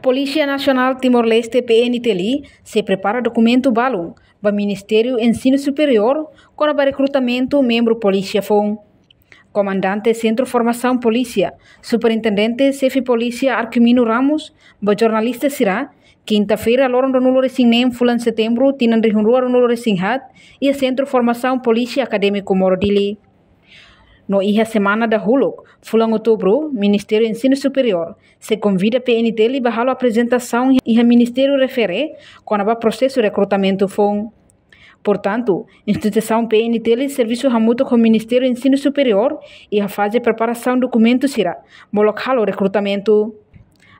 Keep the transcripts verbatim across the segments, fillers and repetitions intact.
Polísia Nasionál Timor-Leste, P N T L, sei prepara dokumentu balun ba Ministériu Ensinu Superiór kona-ba rekrutamentu membru polísia foun. Komandante Sentru Formasaun Polísia, Superintendente Xefe Polísia Arquimino Ramos, ba jornalista sira, kinta-feira, loron ruanulu-resin-neen fulan Setembru, tinan rihun rua ruanulu-resin-haat, iha Sentru Formasaun Polísia Akadémiku Moro, Dili. No iha semana dahuluk, fulan Outubru, Ministériu Ensinu Superiór sei konvida P N T L ba halo aprezentasaun iha ministériu refere kona-ba prosesu rekrutamentu foun. Portantu, instituisaun P N T L servisu hamutuk ho Ministériu Ensinu Superiór iha faze preparasaun dokumentu sira, molok halo rekrutamentu.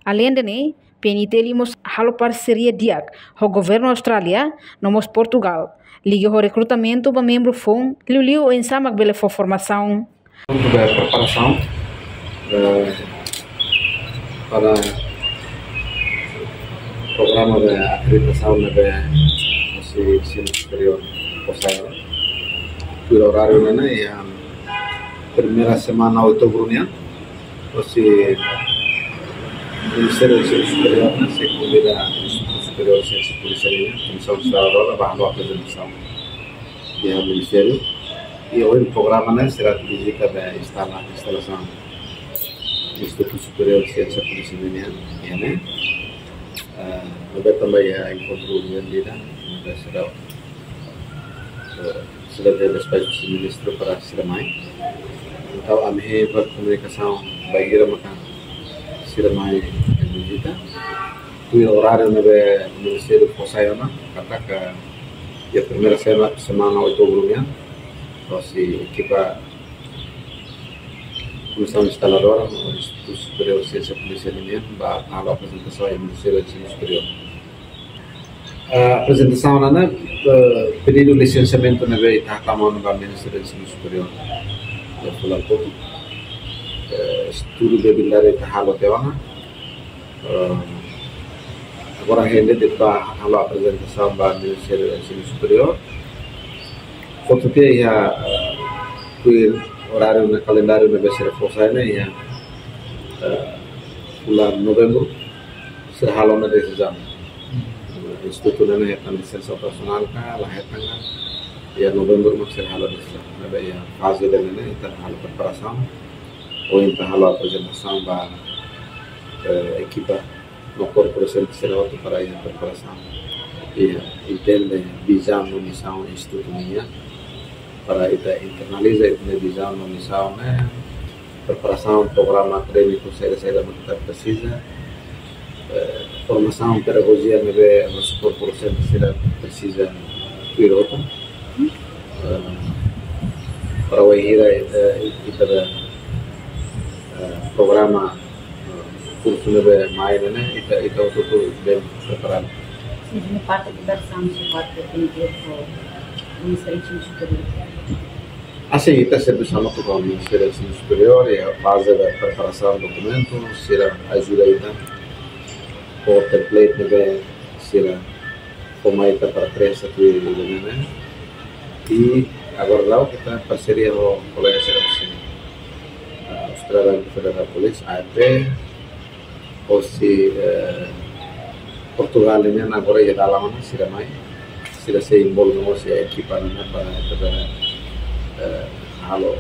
Aleinde ne'e, P N T L mós halo parseria di'ak ho governu Austrália, no mós Portugál, liga ho rekrutamentu ba membru foun, liuliu oinsá mak bele fó formasaun. Ba preparasaun, eh, para programa de akreditasaun ne'ebé husi Ensinu Superiór fó sai. Tuir oráriu ne'e, iha primeira semana Outubru nian, husi Ministériu Ensinu Superiór ne'e sei konvida Institutu Superiór Siénsia Polísia nian, Komisaun Instaladora, ba halo aprezentasaun iha ministériu. I ohin programa ne'e sira vizita ba instala, instalasaun Institutu Superiór Siénsia Polísia nian, iha ne'e. Eh, ne'ebé tanba iha enkontru nian ida, ne'ebé sira, eh, sira despaxu husi ministru para sira mai. Entaun, ami halo komunikasaun bainhira maka sira mai vizita. Tuir oráriu ne'ebé ministériu fó sai ona, katak iha primeira sema-, semana Outubru nian, husi ekipa Komisaun Instaladora, Institutu Superiór Siénsia Polísia nian, ba halo aprezentasaun iha Ministériu Ensinu Superiór. Ah, aprezentasaun ne'e, eh, pedidu lisensiamentu ne'ebé ita hatama ona ba Ministériu Ensinu Superiór iha fulan kotuk. Eh, estudu viabilidade ita halo tiha ona. Eh, agora ita ba halo aprezentasaun ba Ministériu Ensinu Superiór. Foto tiha iha, eh, tuir oráriu no kalendáriu ne'ebé sira fó sai ne'e iha, eh, fulan Novembru, sira halo ona desizaun. Institutu ne'e hetan lisensa operasionál ka, la hetan ka, iha Novembru mak sira halo desizaun. Ne'ebé iha faze ida-ne'e ita halo preparasaun, ohin ita halo aprezentasaun ba, eh, ekipa no korporasaun sira hotu para iha preparasaun. Iha, entende vizaun no misaun institutu nian. Para ita internaliza ita-nia vizaun no misaun ne'e, preparasaun programa akadémiku saida-saida mak ita presiza. Eh, formasaun pedagojia ne'ebé husi korporasaun sira presiza tuir hotu. Eh, para wainhira ita, ita da, eh, programa, eh, kursu ne'ebé mai ne'e, ita, ita hotu-hotu bem preparadu. Sim, na parte de educação, na parte de Ministériu Ensinu Superiór. Asin, ita servisu hamutuk ho Ministériu Ensinu Superiór, iha faze de preparasaun dokumentu, sira ajuda ita ho template ne'ebé sira fó mai ita para preenxe tuir ida-ne'e. I agora daudaun ita parseria ho kolega sira husi, ah, Australia Federal Police, A F P, husi, eh, Portugál nian agora iha dalan ona sira mai. Sira sei envolve mós iha ekipa ne'e para, para, eh, halo,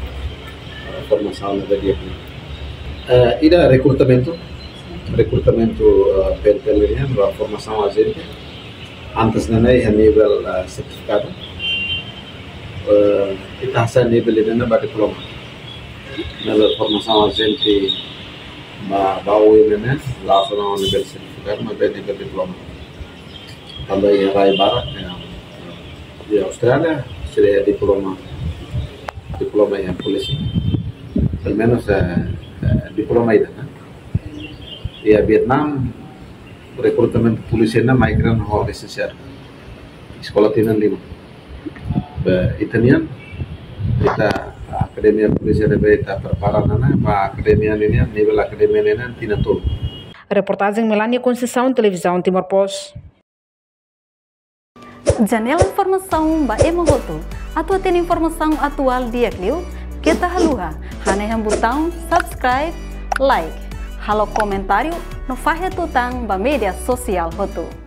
eh, formasaun ne'ebé di'ak. Eh, ida rekrutamentu, rekrutamentu, eh, P N T L nian, ba formasaun ajente. Antes ne'e iha nivel, eh, sertifikadu. Eh, ita hasai nivel ida-ne'e ba diploma. Nivel formasaun ajente ba, ba oin ne'e, la'ós ona nivel sertifikadu, maibé nivel diploma. Tanba iha rai barak, iha, iha Austrália, sira iha diploma, diploma iha polísia. Pelumenus, eh, eh, diploma ida, ne'e? Iha Vietnam, rekrutamentu polísia ne'e mai kren ho lisensiadu. Eskola tinan lima. Be, ita-nian, ita akademia polísia ne'ebé ita prepara ona, ba akademia ninian, nivel akademia ninian tinan tolu. Reportajen Melania Conceição, Televizaun Timor Post. Janela informasaun ba ema hotu. Atu hatene informasaun atuál di'ak liu, keta haluha hanehan butaun subscribe, like, Halo komentáriu no fahe tutan ba média sosiál hotu.